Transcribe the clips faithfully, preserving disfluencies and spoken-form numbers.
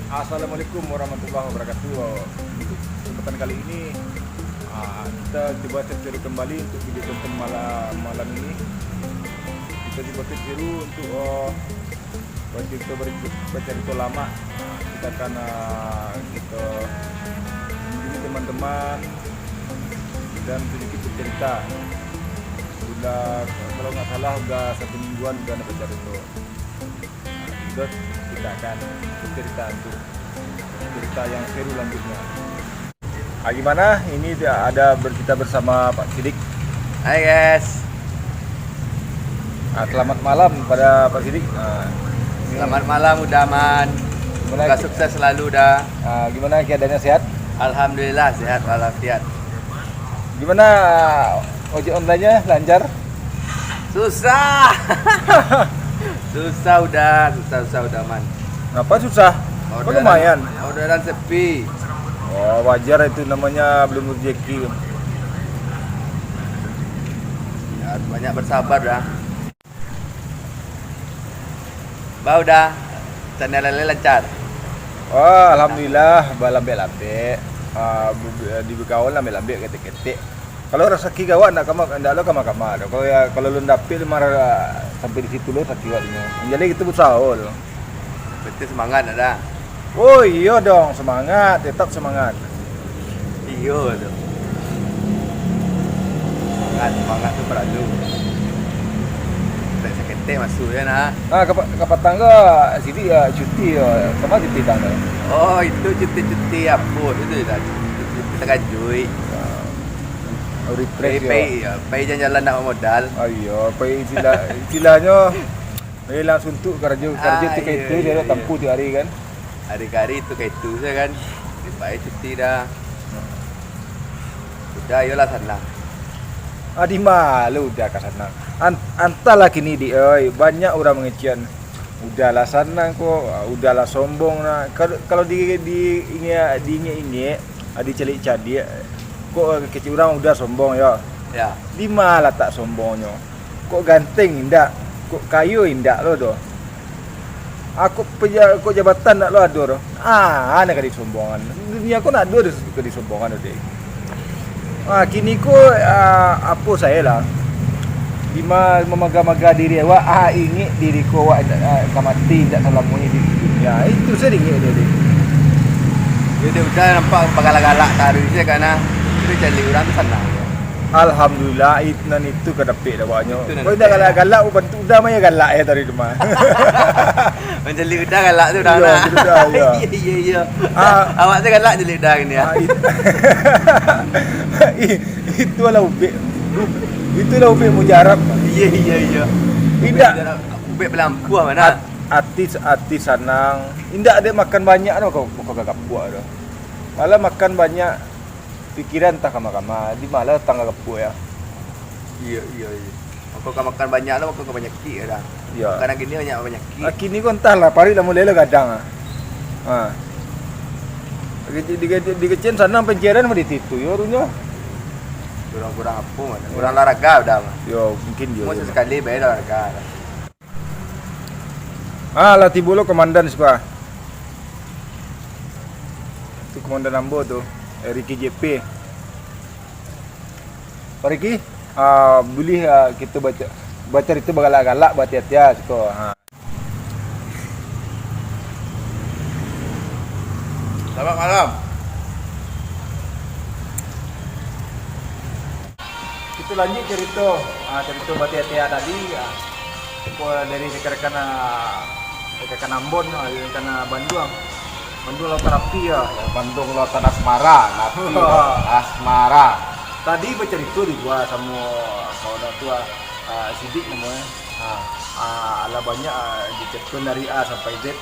Assalamualaikum warahmatullahi wabarakatuh. Untuk kesempatan kali ini, ah, kita coba cari-cari kembali untuk video konten malam, malam ini. Kita coba cari untuk, oh, bacarito, bacarito lama. Kita akan, ah, kita mengunjungi teman-teman dan sedikit bercerita. Sudah, kalau nggak salah, udah satu mingguan udah ada bacarito. Nah, terus kita akan bercerita untuk cerita yang seru lanjutnya. Ah, gimana? Ini dia ada ber-, kita bersama Pak Sidik. Hai, guys. Ah, selamat malam pada Pak Sidik. Ah, ini Selamat malam, Uda Man. Gimana Semoga ki- sukses selalu, Da. Ah, gimana keadaannya, sehat? Alhamdulillah, sehat walafiat. Gimana, ah, ojek online-nya, lancar? Susah. Susah, Uda, susah, susah, Uda Man. Kenapa susah? Kan Orderan, lumayan. Orderan sepi. Oh, wajar itu, namanya belum rezeki. Ya, banyak bersabar, Da. Bau, Da. Cari lalai lancar. Oh, alhamdulillah, balambek-lambek. Ah, bu-, bu-, di bagaul lambek-lambek, ketek-ketek. Kalau rasaki gawak, ndak kama, ndak lo kama-kama doh. Kalau ya, kalau lun dapek, lun marah sampai di situ lo, rasaki gawak dinyo. Jadi, kita berusaha lo. Berarti semangat, Da. Oh, iyo dong, semangat, tetap semangat. Iyo tu. Semangat, semangat tu paralu. Ketek-ketek masuk je nah. Ah, kapa-, kapatang ko Sidik, ah, cuti, ah. Kama cuti tang tu? Oh, itu cuti-cuti apo tu, Da. Cuti-cuti takajuik. Ah, refresh Pai, yo. pai, yo, pai jalan-jalan ndak bamodal. Ah, iyo, pai istilah, istilahnyo, eh, langsung tu karajo, karajo Ah, tu ka iyo, itu, iyo, jalak iyo. tampuh tiap hari kan. Hari-hari tu ka itu sajo kan. Lepas cuti dah. Udah, ayolah sanang. Ah, di ma lo Uda ka sanang? An-, antahlah kini, Dik, oi, banyak urang mangecekan. Udahlah sanang ko, udahlah sombong nah. Kalau, kalau di, di ingek, diingek-ingek, ah, dicaliak-caliak, kok kecek urang Uda sombong yo. Ya. Di ma latak sombongnyo? Kok ganteng indak, kok kayo indak lo doh. Ah, kok peja-, kok jabatan ndak lo ado doh. Ah, nan ka disombongan. Dunia ko ndak ado doh ka disombongan doh, Dek. Ah, kini ko, ah, apo sae lah. Di ma mamaga-maga diri awak, ah, ingek diri ko awak indak, ah, ka mati, indak salamonyo di dunia. Itu sae diingek, Dek. Jadi Uda nampak bagalak-galak taruih se kan, ah. Itu caliak urang tu sanang. Alhamdulillah, it-, nan itu ka dapek dek awaknyo. Itu nan Kok indak dapek, galak-galak, bantuak Uda mah yo galak yo tadi tu mah. Mancaliak Uda galak tu dah Iyo, nak. Uda, iyo. Iyo, iyo, iyo. Ah. Awak tu galak caliak Uda kini, ah. Ah, it-, i-, itulah ubek. Itulah ubek mujarab. Iyo, iyo, iyo. Ubek Indak. mujarab, ubek pelampuah mana? At-, ati, ati sanang. Indak ado makan banyak tu, kok, kok gagapuak tu. Malah makan banyak, pikiran antah kama-kama, di ma lah tangga kapua yo. Iyo, iyo, iyo. Mako ka makan banyak lah, mako ka banyakik lah. Iyo. Makan nan kini banyak banyakik. Ah, kini ko antahlah, paruik lah mulai lah gadang ah. Ha. Di, di, di, di kecen sanang pancaran mah di situ yo runyo. Kurang-kurang apo mah? Kurang olahraga Uda mah. Yo, mungkin yo. Cuma yo. Sasekali bae olahraga. Ah, lah tibo lo komandan siko ah. Tu komandan ambo tu, Ricky J P. Pak Ricky, ah, buliah, ah, kito baca, bacarito bagalak-galak, batia-tia siko. Ha. Selamat malam. Kito lanjuik carito, ah, carito batia-tia tadi, ah. Ko dari rekan-rekan, ah, rekan-rekan Ambon, ah, rekan-rekan, ah, Banduang. Banduang Lautan Api, ah. Banduang Lautan Asmara, Api, Asmara. Tadi bacarito juo samo kawan tu, ah, ah, Sidik namonyo. Ha. Ah, alah banyak, ah, dicatuan dari A sampai Z.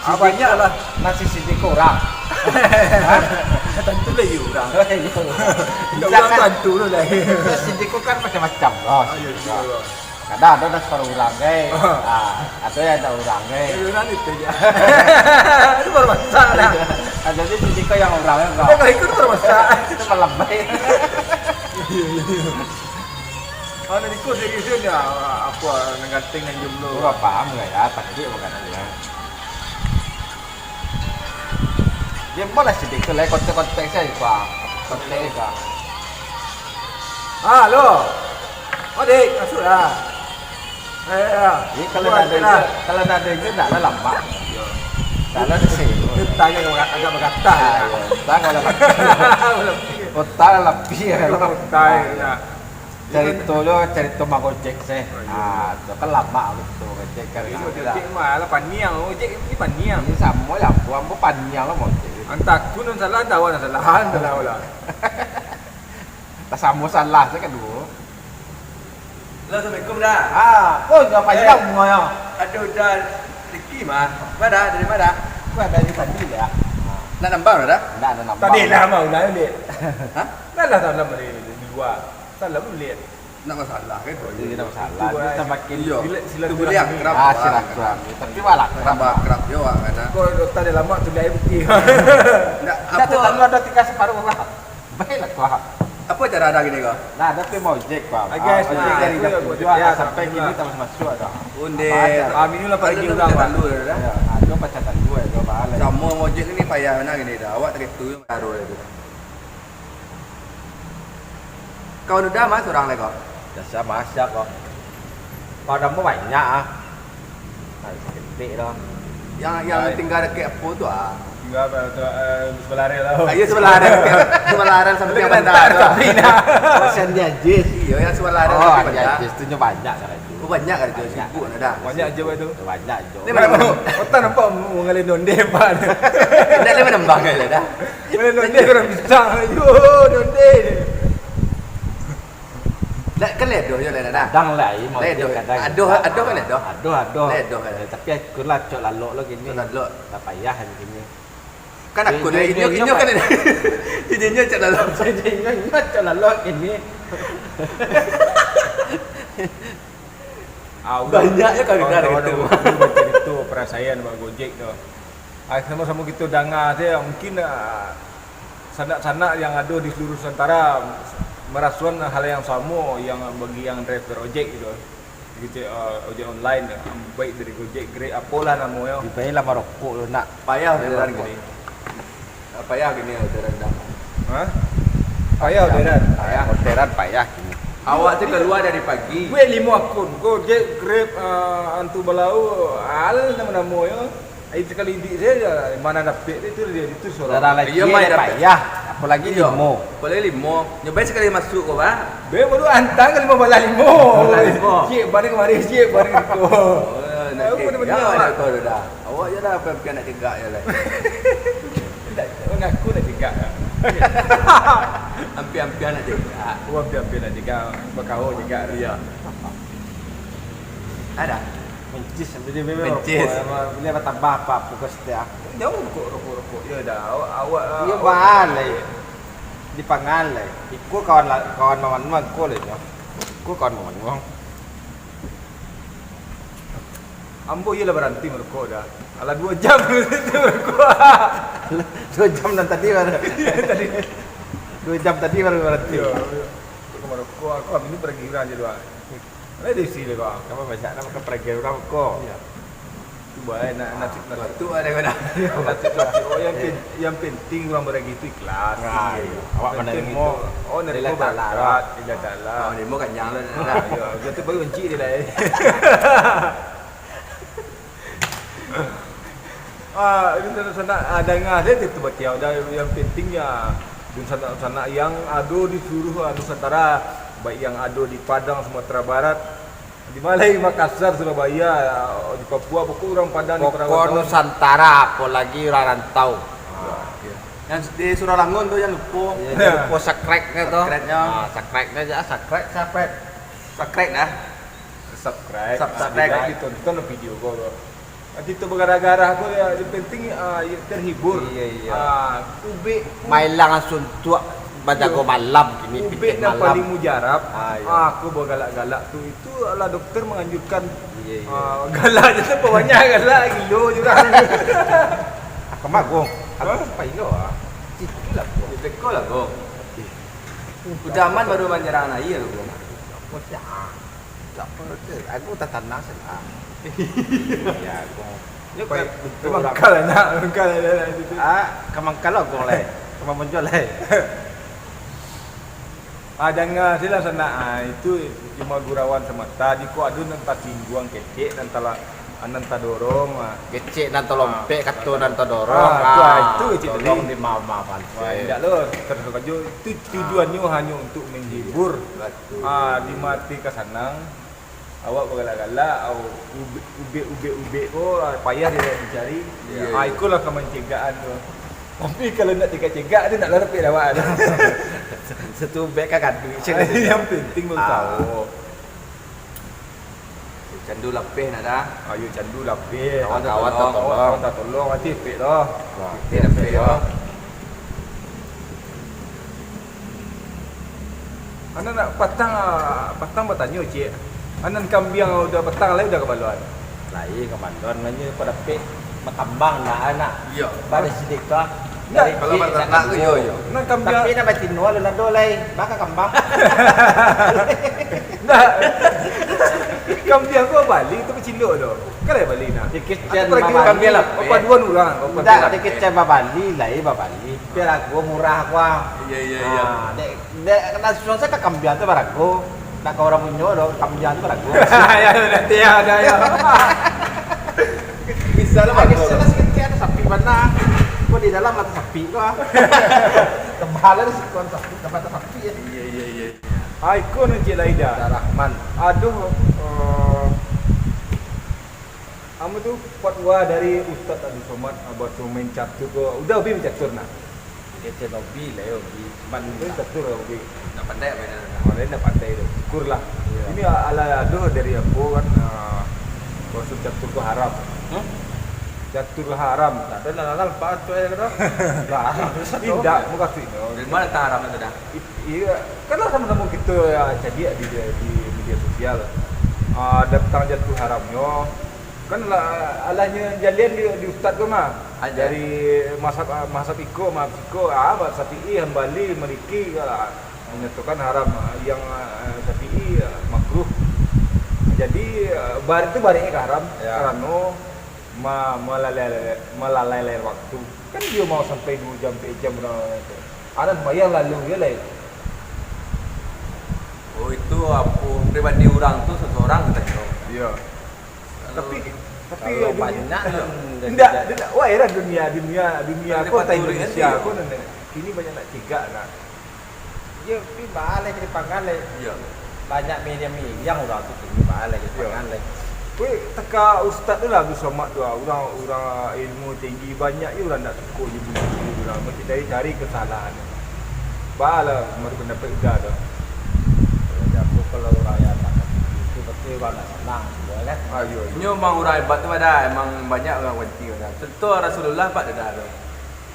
Ah, banyak lah. Nasi Sidik ko urang. Ha? Tantu lah iyo urang. Iyo. Indak urang kan tantu tu lah. Nasi Sidik ko kan macam-macam lah. Ah, iyo, iyo, iyo. Kadang ado nan saro urang, eh. Ah. Ah, ado nan indak urang, eh. Iyo, urang itu je. Itu baru masak lah. Ah, jadi Sidik ko nan urang, eh, Uda. Itu baru masak. Itu malam, eh. Iyo, iyo, iyo. Ah, nan iko serius ni, ah, apo, nan ganteng, nan jomblo. Urang paham gak ya, takjik bukan aja. Malah sidik tu lah, kontak-kontak sajo, Pak. Kontak sajo. Ah, halo. Oh, Dik, masuk lah. Eh, ya. Jadi, kalau nak ada itu, kalau nak ada itu, nak lah lama. Nak lah di sini. Itu tanya agak, agak bergatal. Ah, ya. Tang kalau lama. Kota lah lapih, ya. Kota, ya. Carito lo, carito mangojek sih. Oh, iya. Ah, tu kan lama gitu, ngojek kan. Iya, ngojek mah lah paniang, ngojek ni paniang. Ini samo lah, ambo, ambo paniang lah ngojek. Antah aku nan salah, antah awak nan salah, antah lah lah. Lah samo salah, saya kan dulu. Halo, assalamualaikum dah. Ah, oh, dah panjang Eh. umurnya. Aduh, dah Ricky mah. Mana? Dari mana? Gua dari tadi ya. Nak nambah dah? Ndak ada nambah. Tadi lah mau nanya, Dek. Hah? Dah lah salam dari, dari luar. Salam dulu, Dek. Ndak masalah kan? Oh, iya, ndak masalah. Itu, Ini eh, tambah kin- Iya. sila-, Itu silaturahmi. boleh akrab, Ah, orang silaturahmi. Tapi malah akrab. Tambah akrab je orang kan. Kau dah tak ada lama tu, dia putih. Ndak, Ndak apa? terlalu ada tinggal separuh orang. Baiklah, kau. Apa cara ada gini kau? Nah, ada tu mau ojek, kau. Ah, guys, Ah, ojek nah, dari itu jam ya, tujuh ojek, ya, sampai alhamdulillah. kini tak masuk-masuk ada. Onde. Apa ada? Ah, minumlah pagi Ada orang, pecah Bang. tandu dah. Ya, ada pecah tandu ya, kau, Bang. Sama ojek ni payah benar gini dah. Awak tak itu baru ya tu. Kau udah mah surang lai kau? Biasa mah, siap kau. Kau dah mau banyak ah. Nah, seketik dah. Yang, yang Baik. tinggal dekat apa tu ah? Tinggal apa tu, eh, sebelah rel lah. Ah, iya, sebelah rel. Sebelah rel sampai Tapi bandar kenapa tu. tapi dah. Macam dia Jis. Iya, yang sebelah rel Oh, sampai dia bandar. Jis tu nyo banyak kan itu. Oh, banyak kan itu? Banyak. Sibuk nak dah. Banyak je, Pak, tu. Banyak je. Ni mana mau? Kau tak nampak mau ngalih nonde, Pak? Dah, dah menembang kan dah. Ngalih nonde orang pisang. Yo, nonde. Lah, kan ledoh je lah, dah. Kadang lah, iya, mau Ledoh. je kadang. Aduh, aduh kan ledoh? Aduh, aduh. Ledoh kan? Ya, tapi aku lah cok lalok lo gini. Cok lalok. Tak payah kan gini. Kan aku Inyo, dah, inyo, inyo, inyo inyo kan kan. Inyo, inyo cok lalok. Inyo, inyo cok lalok gini. Ah, udah. Banyak je kan Kawan-kawan gitu. Dulu bercerita perasaan buat Gojek tu. Ah, sama-sama kita dengar saja, mungkin, ah, sanak-sanak yang ada di seluruh Nusantara merasakan hal yang sama yang bagi yang driver ojek gitu. Gitu, ah, ojek online, baik dari Gojek, Grab, apalah namanya. Dibayar lah marokok tu nak. Payah Dibayar orderan marokok. gini. Ah, payah gini orderan dah. Hah? Payah orderan? Payah. Orderan payah kini. Awak tu keluar dari pagi. Weh, limo akun. Gojek, Grab, ah, Antu Balau, al nama-nama yo. Ai sekali idik saja, mana dapek tu, tu dia, itu suruh. Darah lagi Iya, mai dia dapek. payah, apalagi Iya. limo. Apalagi limo. Nyobai sekali masuk ko, Bang. Be baru antang limo balah limo. Balah limo. Cik, balik kemari, cik, balik ko. Oh, nak Aku cek. benar-benar. Jangan ada kau dah. Awak je lah, apa-apa nak cegak je lah. Mengaku nak cegak. Hampir-hampir nak cegak. Oh, hampir-hampir nak cegak. Berkaul cegak. Iya. Ada? Mencis, beli, beli Mencis. rokok, apa, beli apa tambah apa, apa ke setiap. Jauh rokok, rokok, rokok. Ya dah, awak, awak, Iya, awak. balik. Dipangan lah. Ikut kawan la-, kawan maman mah, ikut lah, nyo. Ikut kawan maman mah. Ambo iyalah baranti marokok dah. Alah dua jam baranti marokok. Dua jam nan tadi baru. Iya, tadi. Dua jam tadi baru baranti. Iya, iya. Untuk marokok, aku ambil ni pergi urang je dua. Mana ada isi dia, kau? Kamu banyak nak makan pergi urang kau. Iya. Cuba, eh, nak, nak, nak. Batuk ada kau dah. Batuk, batuk. Oh, yang pen-, yang penting urang baragi tu ikhlas. Ah, iya. Awak Penting mandanga tu, itu. Oh, nerima Lillahi ta'ala, berkat, lillahi ta'ala. Oh, dia mau kanyang lah, dah. Ah, iya. Dia tu baru kunci dia lah, eh. Ah, ini sanak-sanak, ah, danga saja tu batiau. Dan yang pentingnya, dunsanak-sanak yang ado di seluruh, ah, Nusantara, baik yang ado di Padang, Sumatera Barat, di Malai, Makassar, Surabaya, di Papua, pokok urang Padang di Pokok Parawan. Nusantara, apalagi urang rantau. Ah, iya. Yang di Suralanggun tu jangan lupa. Iya, jangan lupa subscribe-nya tu. Subscribe-nya. Ah, subscribe-nya aja, subscribe, subscribe. Subscribe dah. Subscribe. Subscribe. Ah, ditonton video ko, ko. Nanti tu bergarah-garah ko, ya, yang penting, ah, ya, terhibur. Iya, iya. Ah, ubek. Mailang suntuak bajago Iya. malam kini, Ubek pitih nan malam. paling mujarab, Ah, iya. ah, aku bagalak-galak tu, itu lah dokter menganjurkan, Iya, iya. ah, galak je tu, banyak galak, gilo je lah. Aku mah, Gong. Aku Hah? sampai gilo, ah. Itulah, Gong. Ya, teko lah, Gong. Ih. Udah aman baru manjarang air tu, Gong. Apa sih, ah? Tak apa tu. Aku tak tanah sih, ah. Ya, Gong. Yo, ka-, bentuk urang. Mangkal lah, nak. Mangkal lah, nak, situ. Ah, ka mangkal lah, gong lai. Ka mamonjual lai. Ah, danga se lah, sanak. Ah, itu cuma gurauan samata. Jikok ado nan tasingguang kecek, nan tala-, nan tadorong, ah. Kecek nan talompek, ah, kato nan tadorong. Ah, itu, ah, itu kecek tadi. Tolong dimaaf-maafan. Wah, indak lo. Terus sajo. Itu tujuannyo hanyo untuk menghibur. Betul. Ah, di mati ka sanang. Awak bagalak-galak, au, ubek, ubek, ubek, ubek ko, ah, payah dia dicari. Iya, ah, iya. Ikolah kamancegak tu. Tapi kalau nak cegak-cegak tu, nak lah rapek awak tu. Satu ubek ka gaduik. Yang penting berusaha. Ah. Candu lapeh nak dah. Ayo candu lapeh. Kawan tatolong, kawan tatolong. Kawan tatolong, ati epek tu. Wah, epek lapeh tu. Anan nak patang, patang batanyo, Cik. Anan kambiang udah patang, lai udah ka baluan? Lai ka baluan, nyo ko dapek bakambang dah, anak. Iyo. Bari sidik tu, ah. Ndak. Dari kalau cik batanak nak tu, iyo, iyo. Nan kambiang. Tapi nak batino, alun ado lai. Baka kambang. Ndak. Kambiang ko bali tu kacilok tu. Kan lai bali nah. Dikecekan babali. Kambiang lah. Paduan urang. Ndak, dikecekan babali, lai babali. Bia lago murah ko ah. Iya, iya, iya. Ah, dek, dek, nak susah se ka kambiang tu barago. Nak ka urang punyo do, kambiang tu barago. Ya, nanti ya, ada ya. Bisa lah, bagus. Salah sikit ado sapi bana. Ko di dalam mata sapi ko ah. Tebal lah di siko sapi, mata sapi ya. Iya, iya, iya. Ah, iko nan Cik Laida. Rahman. Aduh, eh, Amu tu fatwa dari Ustaz Abdul Somad, ah, baso main catur ko. Udah hobi main catur nah? Kecil hobi lah yo, hobi. Cuman main catur lah hobi. Ndak pandai main dah. Main ndak pandai tu. Syukurlah. Iya. Ini a-, ala aduh dari aku kan, ah, baso catur ko haram. Hmm? Catur haram. Ndak ado lah, lah, lah, apa tu ya, kata? Lah, indak, mukasuiknyo. Dari mana tak haram itu dah? It-, iya, kan lah samo-samo kito, ya, cadiak di, di media sosial. Ah, tantang catur haramnyo, Kan lah, alahnyo jalian di, di ustad ko mah. Aja. Dari mazhab, mazhab iko, mazhab siko, ah, mazhab Syafi'i, Hambali, Maliki, ah, manyatokan haram, ah, yang, ah, Syafi'i, ah, makruh. Jadi, ah, bar-, itu baliknyo ka haram, ya, karano ma-, malalai-, malalaian waktu. Kan dio mau sampai duo jam, ampek jam, urang tu. Anak sumbayang lalu je lai. Oh, itu apo, pribadi urang tu seseorang, katonyo. Iya. Tapi, tapi kalau dunia banyak, indak, indak, wah, heran dunia, dunia, dunia kota Indonesia ko nan kini banyak nak cegak nah. Iyo, tapi baa lai ka dipanggalai. Iyo. Banyak miliang-miliang urang tu kini, baa lai ka dipanggalai. Weh, teka ustad tu lah Abdul Somad tu lah, urang, urang ilmu tinggi, banyak je urang ndak suko je bunuh diri urang, mesti cari, cari kesalahan. Baa lah menurut pendapat Uda tu? Kalau di aku, kalau urang yang tak itu, pasti urang ndak sanang, yo kan? Ah, iyo, iyo. Inyo memang urang hebat tu, Uda. Emang banyak urang banci, Uda. Contoh Rasulullah, Pak, Uda tu.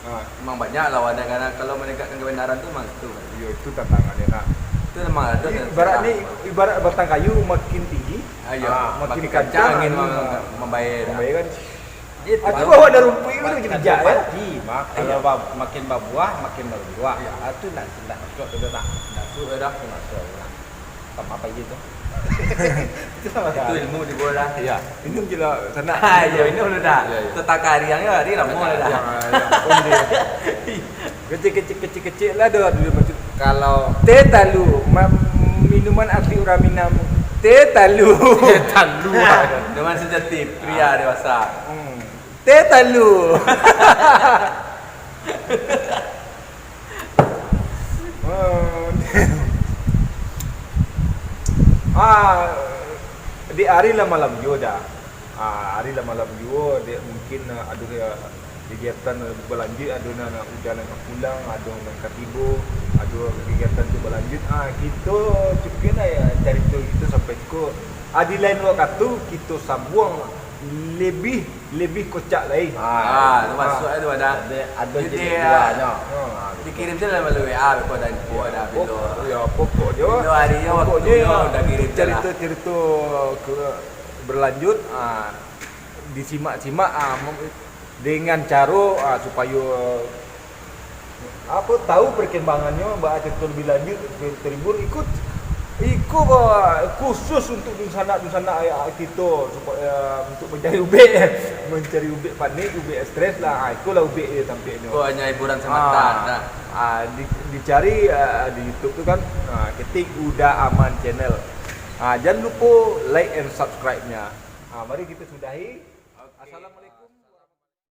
Ha. Memang banyak lawan, karena kalau menegakkan kebenaran tu memang itu. Iyo, itu tantangan dia, nak. Itu memang ada. I-, ibarat ni, ibarat batang kayu makin tinggi, ah, iyo, makin, makin kencang angin, angin mem-, membaik, membaik kan. Aku bawa ada rumput itu je bijak, ya. Padi, mah. Kalau ba-, makin babuah, makin babuah. Iyo. Ah, tu nak, nak masuk tu dah. Nak masuk dah. Nak masuk dah. Sama apa je tu? Itu ilmu di bola. Iya. Minum je lah, sanak. Ha, iya, minum dulu dah. Iya, iya. Tetangga hari yang hari lama dah. Yang, yang, yang, kecil-kecil, kecil-kecil lah dah dulu macam. Kalau teh talu, ma-, minuman asli urang Minang. Teh talu. Teh talu. Minuman sejati, pria dewasa. Hmm. Teh talu. Ah, dek ari lah malam juo dah. Ah, ari lah malam juo, dek mungkin, ah, ado, ah, kegiatan, ah, balanjuik, ado nan, ah, ujan nan ka pulang, ado nan ka tibo, ado kegiatan tu balanjuik. Ah, kito cukuik lah ya, carito kito sampai ko. Ah, di lain wakatu, kito sambuang lebih lebih kocak lai. Ah, tu masuak tu ado. Ado, ado jadi jenis duanyo. Ha. Dikirim se lah melalui W A, beko ado info, ado bilo. Pokok, yo, pokoknyo, pokoknyo waktunyo udah kirim se lah. Carito-carito ke berlanjut, ah, disimak-simak, ah, mem-, dengan caro, ah, supayo Apo tahu perkembangannya, baa carito lebih lanjut, Tribun ikut. Iko bah, khusus untuk dunsanak-dunsanak, ya, kito, supayo, eh, untuk mancari ubek, mancari ubek panik, ubek stres lah. Ah, ikolah ubek dia tampeknyo. Ko hanyo hiburan semata, ah, dah. Ah, di, dicari, ah, di YouTube tu kan. Ah, ketik Uda Aman Channel. Ah, jangan lupo like and subscribe-nya. Ah, mari kita sudahi. Oke. Assalamualaikum.